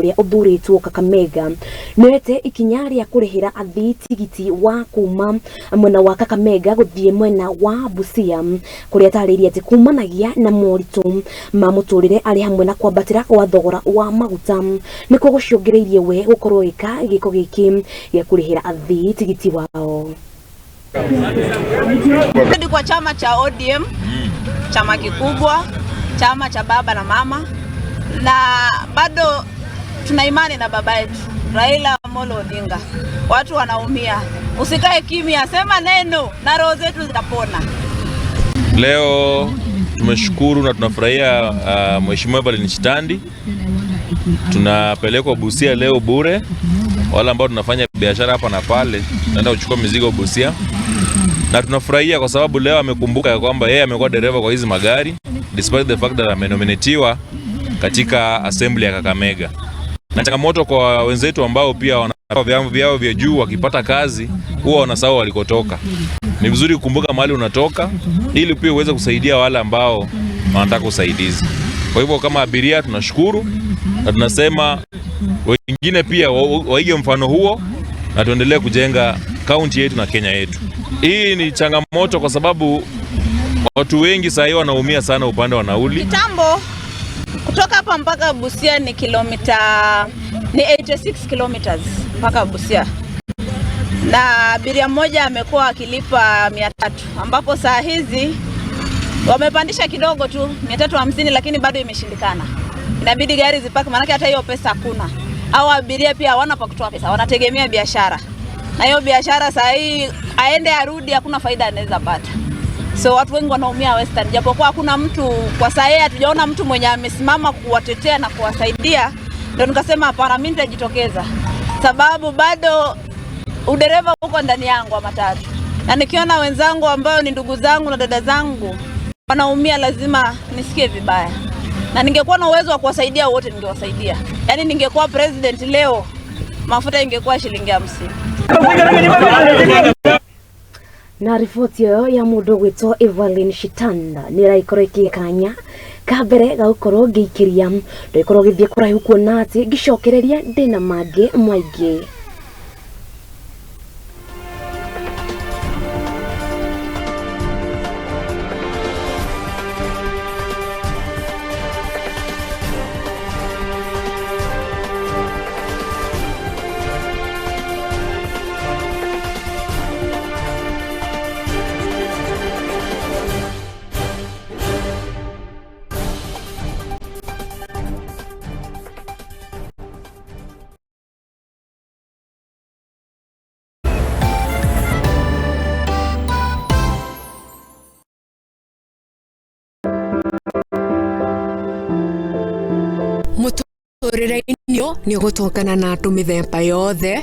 Ũrĩa ũthurĩtwo Kakamega nĩoete ikinya rĩa kũrĩhĩra athii tigiti wa kuma mwena wa Kakamega gũthiĩ mwena wa Busia, kũrĩa atarĩirie atĩ kumanagia na moritũ ma mũtũrĩre arĩ hamwe na kwambatĩra kwa thogora wa maguta nĩkuo gũcũngĩrĩirie we gũkorwo ĩka gĩko gĩkĩ gĩa kũrĩhĩra athii tigiti wao. Kwa chama cha ODM, chama kikubwa, chama cha baba na mama, na bado tuna imani na baba yetu Raila Amolo Odinga. Watu wanaumia, usikae kimya, sema neno na roho zetu zitapona. Leo tumeshukuru na tunafurahia Mheshimiwa Evelyn Shitandi. Tunapelekwa Busia leo bure. Wale ambao tunafanya biashara hapa na pale tunaenda kuchukua mizigo Busia, na tunafurahia kwa sababu leo amekumbuka ya kwamba yeye amekuwa dereva kwa hizi magari despite the fact that amenominatiwa katika assembly ya Kakamega. Na changamoto kwa wenzetu ambao pia wana vyama vyao vya juu, wakipata kazi huwa wanasahau walikotoka. Ni vizuri kukumbuka mahali unatoka ili pia uweze kusaidia wale ambao wanataka usaidizi. Kwa hivyo kama abiria tunashukuru na tunasema wengine pia waige mfano huo na tuendelee kujenga kaunti yetu na Kenya yetu. Hii ni changamoto kwa sababu watu wengi sasa hivi wanaumia sana upande wa nauli. Kitambo kutoka hapa mpaka Busia ni kilomita ni 86 kilometers mpaka Busia, na abiria mmoja amekuwa akilipa 300, ambapo saa hizi wamepandisha kidogo tu 350, lakini bado imeshindikana. Inabidi gari zipaki, maanake hata hiyo pesa hakuna. Au abiria pia hawana pa kutoa pesa, wanategemea biashara, na hiyo biashara saa hii aende arudi, hakuna faida anaweza pata. So watu wengi wanaumia Western, japokuwa hakuna mtu kwa saa hii, hatujaona mtu mwenye amesimama kuwatetea na kuwasaidia. Ndio nikasema hapana, mimi nitajitokeza, sababu bado udereva uko ndani yangu wa matatu, na nikiona wenzangu ambao ni ndugu zangu na dada zangu wanaumia, lazima nisikie vibaya, na ningekuwa na uwezo wa kuwasaidia wote ningewasaidia. Yaani ningekuwa president leo, mafuta ingekuwa shilingi 50. Na riboti ĩyo ya mũndũ gwĩtwo Evelyn Shitanda nĩ ĩragĩkorwo ĩkĩkanya ka mbere ga gũkorwo ngĩikĩria ndũgĩkorwo ũgĩthiĩ kũraihu kuona atĩ ngĩcokereria ndĩna mangĩ maingĩ. Mũtũrĩre-inĩ nĩ ũgũtũngana na andũ mĩthemba yothe.